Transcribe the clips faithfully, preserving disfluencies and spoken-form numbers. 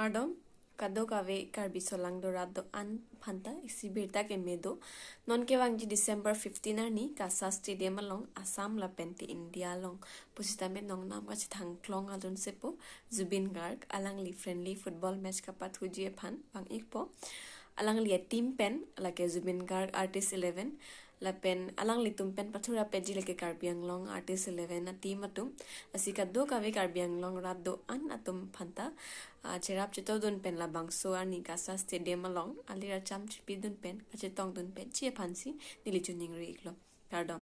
Kardom, kadokave Karbi solangdo rat do-an aphanta isi birta keme do. Non kevangji December fifteen arni KASA Stadium along Assam lapen te India along pusitame nongnam kachethang klong alun sepo Zubeen Garg alangli friendly football match kapathuji aphan vang-ikpo. Alangli a-team pen lake Zubeen Garg Artist Eleven lapen alanglitum pen pathura peji lake Karbi Anglong Artist Eleven a-team atum. Lasi kadokave Karbi Anglong rat do-an atum aphanta, ah, cherap chetongdun pen labangso arni KASA Stadium along alir acham chipidun pen kachetongdun peji aphansi neli choningri-iklo. Kardom.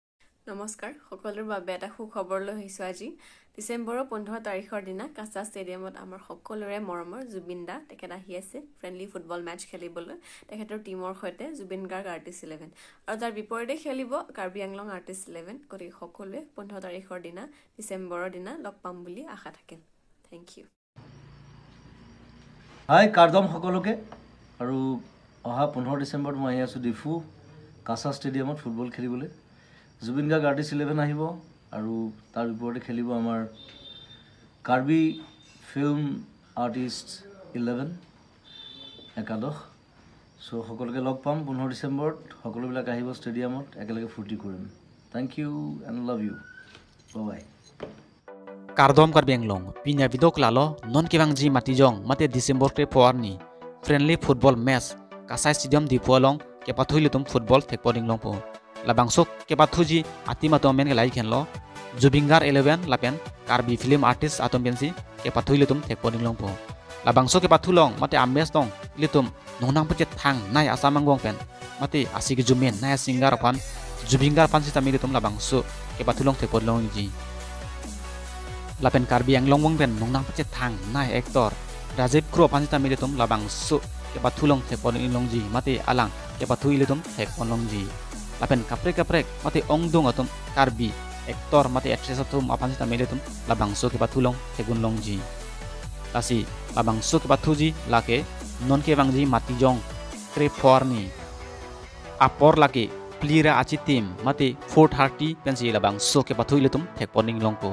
নমস্কাৰ, সকলোৰে বাবে এটা সুখবৰ লৈ আহিছোঁ আজি। ডিচেম্বৰৰ পোন্ধৰ তাৰিখৰ দিনা কাছা ষ্টেডিয়ামত আমাৰ সকলোৰে মৰমৰ জুবিন দা, তেখেত আহি আছে ফ্ৰেণ্ডলি ফুটবল মেচ খেলিবলৈ তেখেতৰ টিমৰ সৈতে, জুবিন গাৰ্গ আৰ্টিষ্ট ইলেভেন। আৰু তাৰ বিপৰীতে খেলিব কাৰ্বি আংলং আৰ্টিষ্ট ইলেভেন। গতিকে সকলোৱে পোন্ধৰ তাৰিখৰ দিনা, ডিচেম্বৰৰ দিনা লগ পাম বুলি আশা থাকিল। Thank you. হাই, কাৰ্ডম সকলোকে। আৰু অহা পোন্ধৰ ডিচেম্বৰত মই আহি আছোঁ ডিফু কাছা ষ্টেডিয়ামত ফুটবল খেলিবলৈ। জুবিন গাৰ্গ আৰ্টিষ্ট ইলেভেন আহিব আৰু তাৰ বিপৰীতে খেলিব আমাৰ কাৰ্বি ফিল্ম আৰ্টিষ্ট ইলেভেন, একাদশ। চ' সকলোকে লগ পাম পোন্ধৰ ডিচেম্বৰত। সকলোবিলাক আহিব ষ্টেডিয়ামত, একেলগে ফূৰ্তি কৰিম। Thank you and love you. Bye bye. Kardom Karbi Anglong, pini abidok lalo, non kevangji matijong mate December krepho arni friendly football match Kasai Stadium Diphu along kepathu ilitum football thekpon inglongpo. Labangso kepathuji a-team atum amen ke lahai henlo, Zubeen Garg Eleven lapen Karbi Film Artist atum pensi kepathu ilitum thekpon inglongpo. Labangso kepathu along mate a-match along ilitum nongnam pachethang nai Assam angbong pen mate asi kejumen nai singer aphan, Zubeen Garg aphan sitame ilitum labangso kepathu along thekpon longji. Lapen Karbi Anglong angbong pen nongnam pachethang nai actor Rajiv Kro aphan sitame ilitum labangso kepathu along thekpon inglongji mate alang kepathu ilitum thekpon longji. Lapen kaprek kaprek mate ongdung atum Karbi actor mate actress atum aphan sitame ilitum labangso kepathu along thekpon longji. Lasi labangso kepathuji lake non kevangji matijong krepho arni apor lake phli ra achitim mate four thirty pensi labangso kepathu ilitum thekpon inglongpo.